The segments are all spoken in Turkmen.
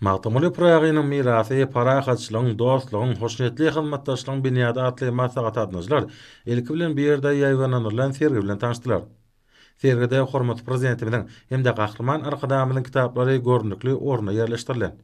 Magtymguly Pyragynyň mirasy parahatçylygyň, dostlugyň, hoşniýetli hyzmatdaşlygyň binýady atly maslahata gatnaşyjylar ilki bilen bu ýerde ýaýbaňlandyrylan sergi bilen tanyşdylar. Sergide hormatly Prezidentimiziň hem-de Gahryman Arkadagymyzyň kitaplary görnükli orunda ýerleşdirilen.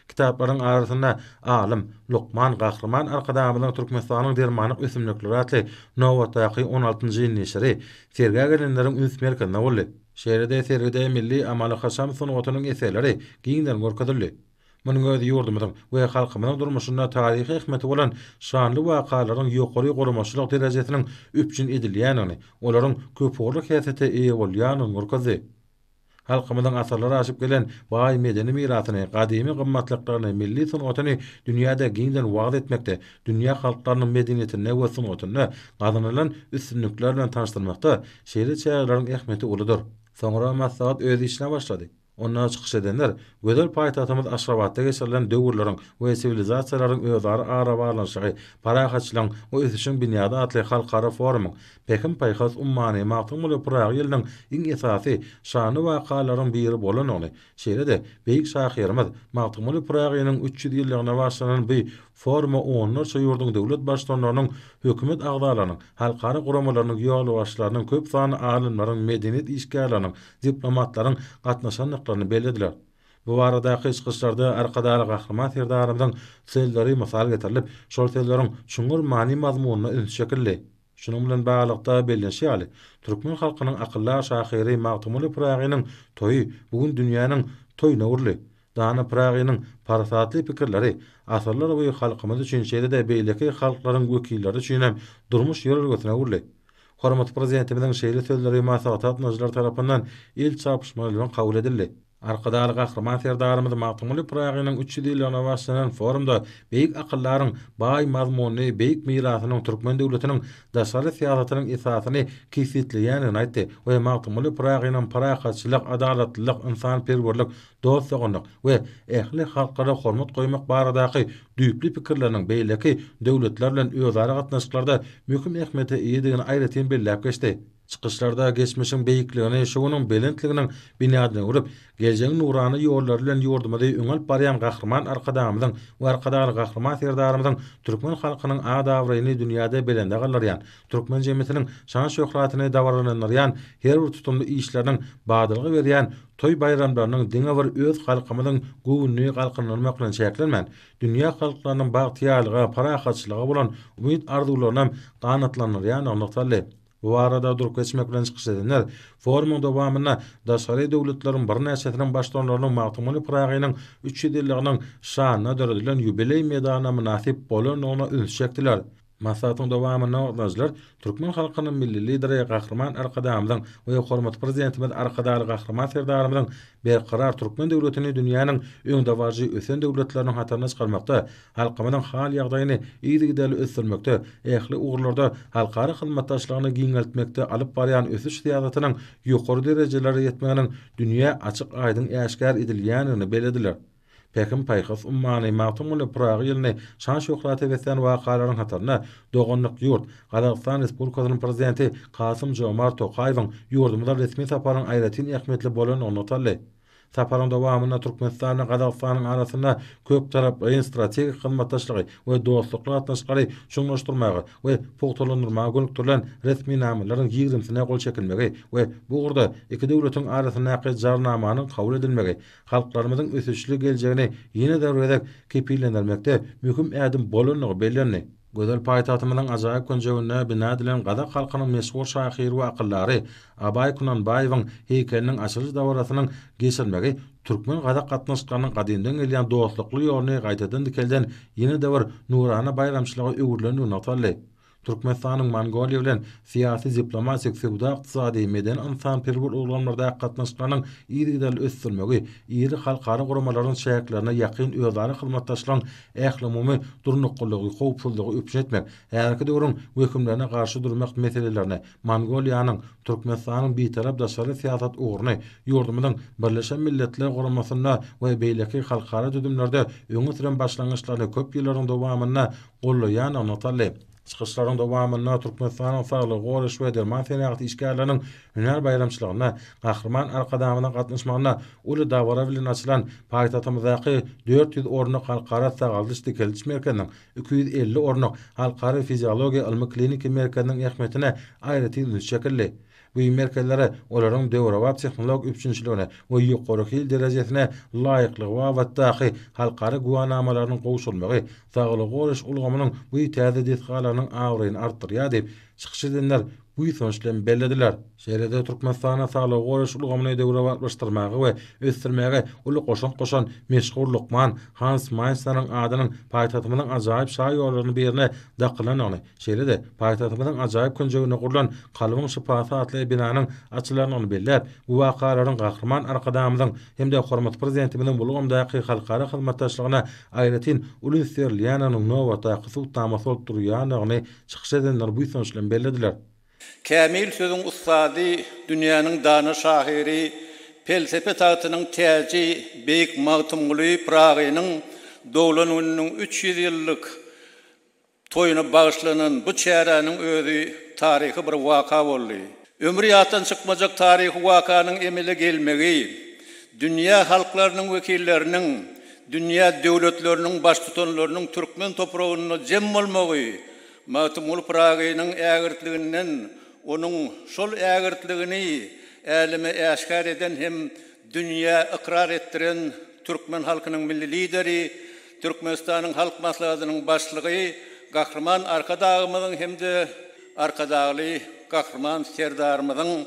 Kitaplaryň arasynda alym, lukman Gahryman Arkadagymyzyň Türkmenistanyň dermanlyk ösümlikleri atly nobatdaky on altynjy neşiri sergä gelenleriň üns merkezinde boldy. Şeýle-de sergide milli amaly-haşam sungatynyň eserleri giňden görkezildi. Munuň özi ýurdumyzyň we halkymyzyň durmuşynda taryhy ähmiýeti bolan şanly wakalaryň ýokary guramaçylyk derejesiniň üpjün edilýändigini, olaryň köpugurly häsiýete eýe bolýandygyny görkezdi. Halkymyzyň asyrlar aşyp gelen baý medeni mirasyny, gadymy gymmatlyklaryny, milli sungatyny dünýäde giňden wagyz etmekde, dünýä halklarynyň medeniýetinde we sungatynda gazanylan üstünlikler bilen tanyşdyrmakda şeýle çäreleriň ähmiýeti uludyr. Soňra maslahat öz işine başlady. Onda çykyş edenler gözel paýtagtymyz Aşgabatda geçirilen Döwürleriň we siwilizasiýalaryň özara arabaglanyşygy, parahatçylygyň we ösüşiň binýady atly halkara forumyň, Pähim-paýhas ummany Magtymguly Pyragy ýylynyň iň esasy şanly wakalaryň biri bolandygyny, şeýle-de beýik şahyrymyz Magtymguly Pyragynyň 300 ýyllygyna bagyşlanan bu foruma onlarça ýurduň döwlet Baştutanlarynyň, hökümet agzalarynyň, halkara guramalarynyň ýolbaşçylarynyň, köp sanly alymlaryň, medeniýet işgärleriniň, diplomatlaryň gatnaşandyklaryny bellediler. Bu baradaky çykyşlarda Arkadagly Gahryman Serdarymyzyň sözleri mysal getirilip, şol sözleriň çuňňur many-mazmunyna üns çekildi. Şunuň bilen baglylykda bellenişi ýaly, türkmen halkynyň akyldar şahyry Magtymguly Pyragynyň toýy bu gün dünýäniň toýuna öwrüldi. Dana Pyragynyň parasatly pikirleri asyrlar boýy halkymyz üçin, şeýle-de beýleki halklaryň wekilleri üçin hem durmuş ýörelgesine öwrüldi. Hormatly Prezidentimiziň şeýle sözleri maslahata gatnaşyjylar tarapyndan el çarpyşmalar bilen kabul edildi. Arkadagly Gahryman Serdarymyz Magtymguly Pyragynyň 300 ýyllygyna bagyşlanan forumda beýik akyldaryň baý mazmunly beýik mirasynyň türkmen döwletiniň daşary syýasatynyň esasyny kesgitleýändigini aýtdy we Magtymguly Pyragynyň parahatçylyk, adalatlylyk, ynsanperwerlik, dost-doganlyk we ähli halklara hormat goýmak baradaky düýpli pikirleriniň beýleki döwletler bilen özara gatnaşyklarda möhüm ähmiýete eýedigini aýratyn belläp geçdi. Çykyşlarda geçmişiň beýikligini şu günüň belentliginiň binýadyna öwrüp, geljegiň nurana ýollary bilen ýurdumyzy öňe alyp barýan Gahryman Arkadagymyzyň we Arkadagly Gahryman Serdarymyzyň türkmen halkynyň at-abraýyny dünýäde belende galdyrýan, türkmen jemgyýetiniň şan-şöhratyny dabaralandyrýan her bir tutumly işleriniň badalga berýän toý-baýramlarynyň diňe bir öz halkymyzyň göwnüni galkyndyrmak bilen çäklenmän, dünýä halklarynyň bagtyýarlyga, parahatçylyga bolan umyt-arzuwlarynam ganatlandyrýandygy nygtaldy. Bu barada durup geçmek bilen çykyş edenler, forumyň dowamynda daşary döwletleriň birnäçesiniň baştutanlarynyň Magtymguly Pyragynyň 300 ýyllygynyň şanyna döredilen ýubileý medalyna mynasyp bolandygyna üns çekdiler. Maslahatyň dowamynda gatnaşyjylar türkmen halkynyň Milli Lideri Gahryman Arkadagymyzyň we hormatly Prezidentimiz Arkadagly Gahryman Serdarymyzyň Berkarar türkmen döwletini dünýäniň öňdebaryjy ösen döwletleriniň hataryna çykarmakda, halkymyzyň hal-ýagdaýyny yzygiderli ösdürmekde, ähli ugurlarda halkara hyzmatdaşlygyny giňeltmekde alyp barýan ösüş syýasatynyň ýokary derejelere ýetmeginiň dünýä açyk-aýdyň äşgär edilýändigini bellediler. Pähim-paýhas ummany Magtymguly Pyragy ýylyny şan-şöhrata beslän wakalaryň hatarynda doganlyk ýurt, Gazagystan Respublikasynyň Prezidenti Kasym-Žomart Tokaýewiň ýurdumyza resmi saparynyň aýratyn ähmiýetli bolandygy nygtaldy. Saparyň dowamynda Türkmenistan bilen Gazagystanyň arasynda köptaraplaýyn strategik hyzmatdaşlygy we dostlukly gatnaşyklary çuňlaşdyrmaga we pugtalandyrmaga gönükdirilen resminamalaryň ýigrimisine gol çekilmegi we bu ugurda iki döwletiň arasyndaky Jarnamanyň kabul edilmegi halklarymyzyň ösüşli geljegini ýene-de bir gezek kepillendirmekde möhüm ädim bolandygy bellendi. Gözel paýtagtymyzyň ajaýyp künjeginde bina edilen gazak halkynyň meşhur şahyry we akyldary Abaý Kunanbaýewiň heýkeliniň açylyş dabarasynyň geçirilmegi türkmen-gazak gatnaşyklarynyň gadymdan gelýän dostlukly ýoluny gaýtadan dikelden ýene-de bir nurana baýramçylyga öwrülendigi nygtaldy. Türkmenistanyň Mongoliýa bilen syýasy-diplomatik, söwda-ykdysady, medeni-ynsanperwer ulgamlardaky gatnaşyklarynyň yzygiderli ösdürilmegi iri halkara guramalaryň çäklerinde ýakyn özara hyzmatdaşlygyň ählumumy durnuklylygy, howpsuzlygy üpjün etmek, häzirki döwrüň wehimlerine garşy durmak meselelerine Mongoliýanyň Türkmenistanyň bitarap daşary syýasat ugruny ýurdumyzyň Birleşen Milletler Guramasynda we beýleki halkara düzümlerde öňe süren başlangyçlaryny köp ýyllaryň dowamynda goldaýandygy nygtaldy. Çykyşlaryň dowamynda Türkmenistanyň Saglygy goraýyş we derman senagaty işgärleriniň hünär baýramçylygyna Gahryman Arkadagymyzyň gatnaşmagynda uly dabara bilen açylan paýtagtymyzdaky 400 orunlyk Halkara sagaldyş-dikeldiş merkeziniň, 250 orunlyk Halkara fiziologiýa ylmy-kliniki merkeziniň ähmiýetine aýratyn üns çekildi. Bu merkezlere olaryň döwrebap tehnologik üpjünçiligine we ýokary hil derejesine laýyklygy babatdaky halkara güwänamalarynyň gowşurylmagy saglygy goraýyş ulgamynyň bu täze desgalarynyň abraýyny artdyrýar diýip, çykyş edenler buýsanç bilen bellediler. Şeýle-de Türkmenistanda saglygy goraýyş ulgamyny döwrebaplaşdyrmaga we ösdürmäge uly goşant goşan meşhur lukman Hans Maýsneriň adynyň paýtagtymyzyň ajaýyp şaýollarynyň birine dakylandygyny Şeýle-de, paýtagtymyzyň ajaýyp künjeginde gurlan Kalbyň şypasy atly binanyň açylandygyny belläp, bu wakalaryň Gahryman Arkadagymyzyň hem-de hormatly Prezidentimiziň bu ulgamdaky halkara hyzmatdaşlygyna aýratyn uly üns berilýändiginiň nobatdaky subutnamasy bolup durýandygyny çykyş edenler buýsanç bilen bellediler. Kämil sözüň ussady, dünýäniň dana şahyry, pelsepe tagtynyň täji beýik Magtymguly Pyragynyň doglan gününiň 300 ýyllyk Toýuna bagyşlanan bu çäräniň özi taryhy bir waka boldy. Ömür ýatdan çykmajak taryhy wakanyň emele gelmegi, dünýä halklarynyň wekilleriniň, dünýä döwletleriniň baştutanlarynyň türkmen topragynda jem bolmagy Magtymguly Pyragynyň ägirtliginden, onuň şol ägirtligini äleme äşgär eden hem dünýä ykrar etdiren türkmen halkynyň Milli Lideri, Türkmenistanyň Halk Maslahatynyň Başlygy Gahryman Arkadagymyzyň hem-de Arkadagly Gahryman Serdarymyzyň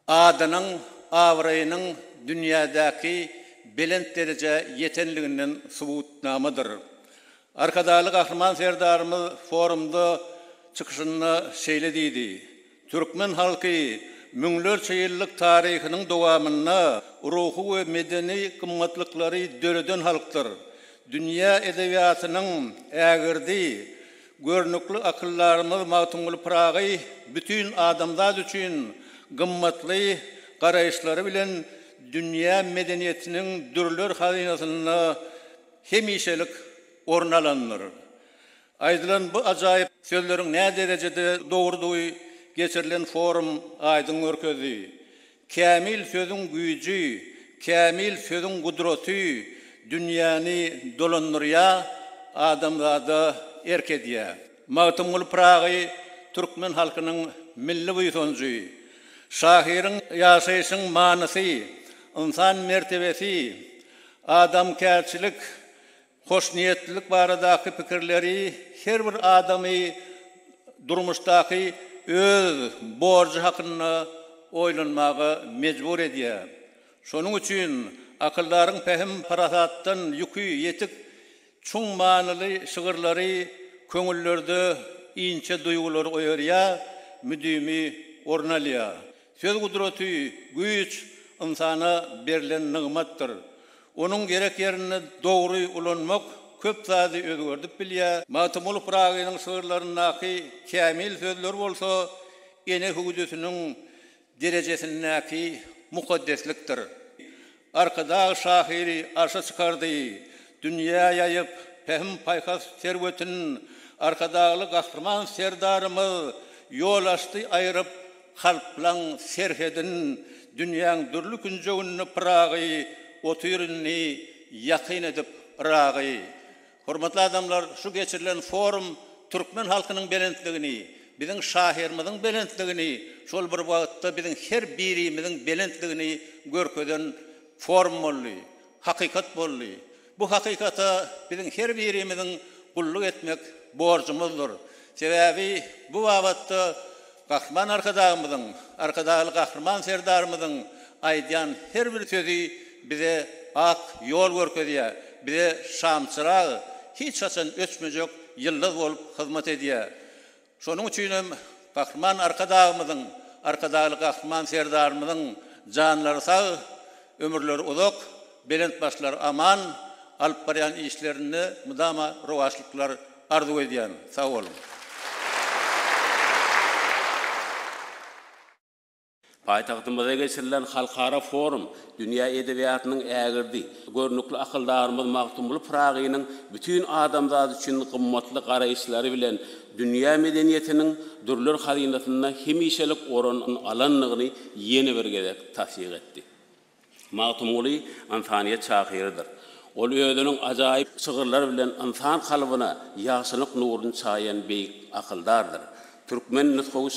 adynyň, abraýynyň dünýädäki belent derejä ýetenliginden subutnamadyr. Arkadagly Gahryman Serdarymyz forumda çykyşynda şeýle diýdi, Türkmen halky müňlerçe ýyllyk taryhynyň dowamynda ruhy we medeni gymmatlyklary döreden halkdyr. Dünýä edebiýatynyň ägirdi, görnükli akyldarymyz Magtymguly Pyragy bütin adamzat üçin gymmatly garaýyşlary bilen dünýä medeniýetiniň dürler hazynasynda hemişelik orun alandyr. Aýdylan bu ajaýyp sözleriň näderejede dogrudygy geçirilen forum aýdyň görkezdi. Kämil sözüň güýji, kämil sözüň gudraty dünýäni dolandyrýar, adamzada erk edýär. Magtymguly Pyragy türkmen halkynyň milli buýsanjy. Şahyryň ýaşaýşyň manysy, ynsan mertebesi, adamkärçilik, Hoşniýetlilik baradaky pikirleri her bir adamy durmuşdaky öz borjy hakynda oýlanmaga mejbur edýär. Şonuň üçin akyldaryň pähim-parasatdan ýüki ýetik çuň manyly şygyrlary köňüllerde inçe duýgulary oýarýar, müdimi orun alýar. Söz gudraty, güýç ynsana berlen nygmatdyr. Onuň gerek ýerinde dogry ulanmak köp zady özgerdip bilýär. Magtymguly Pyragynyň şygyrlaryndaky kämil sözler bolsa ene hüwdüsiniň derejesindäki mukaddeslikdir. Arkadag şahyry arşa çykardy, dünýä ýaýyp pähim-paýhas serwetin, Arkadagly Gahryman Serdarymyz ýol açdy aýryp Kalplaň serhedin dünýäň dürli künjeginde Pyragy otyr indi ýakyn edip Yragy. Hormatly adamlar, şu geçirilen forum türkmen halkynyň belentligini, biziň şahyrymyzyň belentligini, şol bir wagtda biziň her birimiziň belentligini görkezen forum boldy, hakykat boldy. Bu hakykata biziň her birimiziň gulluk etmek borjumyzdyr. Sebäbi bu babatda Gahryman Arkadagymyzyň, Arkadagly Gahryman Serdarymyzyň aýdýan her bir sözi bize ak ýol görkezýär, bize şamçyrag, hiç haçan öçmejek ýyldyz bolup hyzmat edýär. Şonuň üçin hem Gahryman Arkadagymyzyň, Arkadagly Gahryman Serdarymyzyň janlary sag, ömürleri uzak, belent başlary aman, alyp barýan işlerinde mydama rowaçlyklar arzuw edýän. Sag boluň! Paýtagtymyzda geçirilen halkara forum dünýä edebiýatynyň ägirdi, görnükli akyldarymyz Magtymguly Pyragynyň bütin adamzat üçin gymmatly garaýyşlary bilen dünýä medeniýetiniň dürler hazynasynda hemişelik orun alandygyny ýene bir gezek tassyk etdi. Magtymguly ynsanyýet şahyrydyr. Ol özüniň ajaýyp şygyrlary bilen ynsan kalbyna ýagşylyk nuruny çaýan beýik akyldardyr. Türkmen nusgawy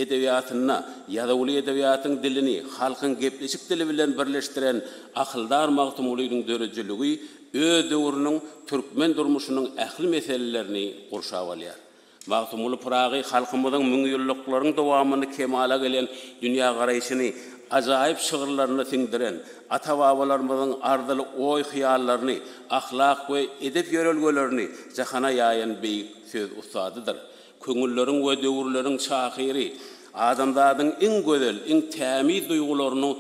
edebiýatynda ýazuwly edebiýatyň dilini halkyň gepleşik dili bilen birleşdiren akyldar Magtymgulynyň döredijiligi öz döwrüniň türkmen durmuşynyň ähli meselelerini gurşap alýar. Magtymguly Pyragy halkymyzyň müňýyllyklaryň dowamynda kemala gelen dünýägaraýşyny ajaýyp şygyrlaryna siňdiren, ata-babalarymyzyň arzyly oý-hyýallaryny, ahlak we edep ýörelgelerini jahana ýaýan beýik söz ussadydyr. Köňülleriň we döwürleriň şahyry, adamzadyň iň gözel, iň tämiz duýgularynyň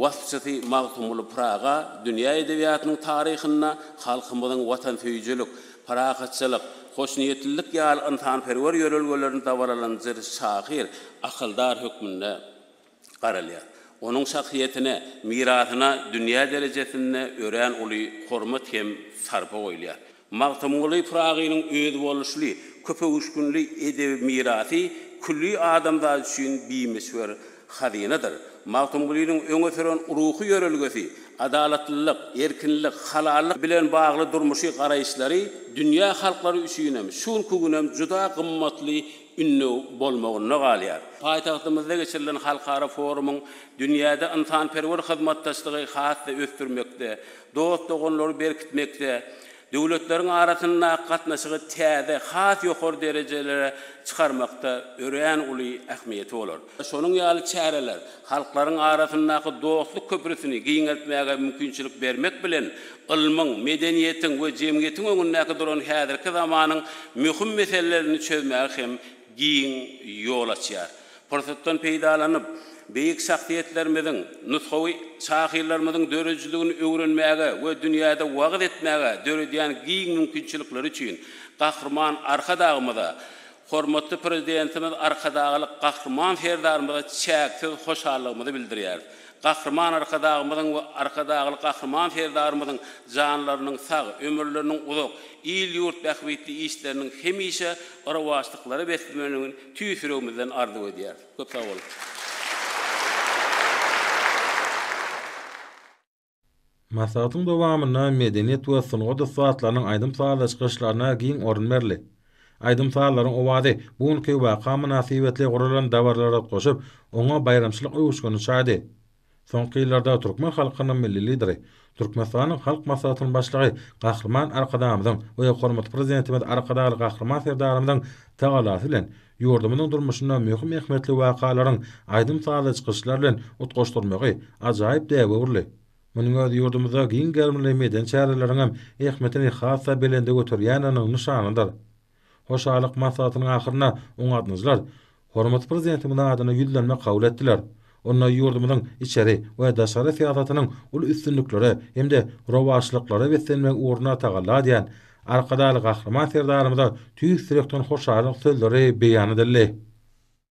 Waspçysy Magtymguly Pyraga dünýä edebiýatynyň taryhynda halkymyzyň watansöýüjilik, parahatçylyk, hoşniýetlilik ýaly ynsanperwer ýörelgelerini dabaralandyryjy şahyr, akyldar hökmünde garalýar. Onuň şahsyýetine, mirasyna dünýä derejesinde örän uly hormat hem sarpa goýulýar. Magtymguly Pyragynyň özboluşly, köpöwüşginli edebi mirasy külli adamzat üçin bimöçber hazynadyr. Magtymgulynyň öňe süren ruhy ýörelgesi, adalatlylyk, erkinlik, halallyk bilen bagly durmuşy garaýyşlary dünýä halklary üçinem şu günki günem juda gymmatly ündew bolmagynda galýar. Paýtagtymyzda geçirilen halkara forumyň dünýäde ynsanperwer hyzmatdaşlygy has-da ösdürmekde, dost-doganlygy berkitmekde, döwletleriň arasyndaky gatnaşygy täze, has ýokary derejelere çykarmakda örän uly ähmiýeti bolar. Şonuň ýaly çäreler halklaryň arasyndaky dostluk köprüsini giňeltmäge mümkinçilik bermek bilen, ylmyň, medeniýetiň we jemgyýetiň öňündäki duran häzirki zamanyň möhüm meselelerini çözmäge hem giň ýol açýar. Pursatdan peýdalanyp, beýik şahsyýetlerimiziň, nusgawy şahyrlarymyzyň döredijiligini öwrenmäge we dünýäde wagyz etmäge döredýän giň mümkinçilikleri üçin Gahryman Arkadagymyza, hormatly Prezidentimiz Arkadagly Gahryman Serdarymyza çäksiz hoşallygymyzy bildirýäris. Gahryman Arkadagymyzyň we Arkadagly Gahryman Serdarymyzyň janlarynyň sag, ömürleriniň uzak, il-ýurt bähbitli işleriniň hemişe rowaçlyklara beslenmegini tüýs ýüregimizden arzuw edýäris. Köp sag boluň! Maslahatyň dowamynda medeniýet we sungat ussatlarynyň aýdym-sazly çykyşlaryna giň orun berildi. Aýdym-sazlaryň owazy bu günki waka mynasybetli guralan dabaralara utgaşyp, oňa baýramçylyk öwüşgini çaýdy. Soňky ýyllarda türkmen halkynyň Milli Lideri, Türkmenistanyň Halk Maslahatynyň Başlygy Gahryman Arkadagymyzyň we hormatly Prezidentimiz Arkadagly Gahryman Serdarymyzyň tagallasy bilen ýurdumyzyň durmuşynda möhüm ähmiýetli wakalaryň aýdym-sazly çykyşlar bilen utgaşdyrylmagy ajaýyp däbe öwrüldi. Munuň özi ýurdumyzda giň gerimli medeni çäreleriň hem ähmiýetini has-da belende göterýändiginiň nyşanydyr. Hoşallyk maslahatynyň ahyrynda oňa gatnaşyjylar hormatly Prezidentimiziň adyna ýüzlenme kabul etdiler. Onda ýurdumyzyň içeri we daşary syýasatynyň uly üstünliklere hem-de rowaçlyklara beslenmegi ugrunda tagalla edýän Arkadagly Gahryman Serdarymyza tüýs ýürekden hoşallyk sözleri beýan edildi.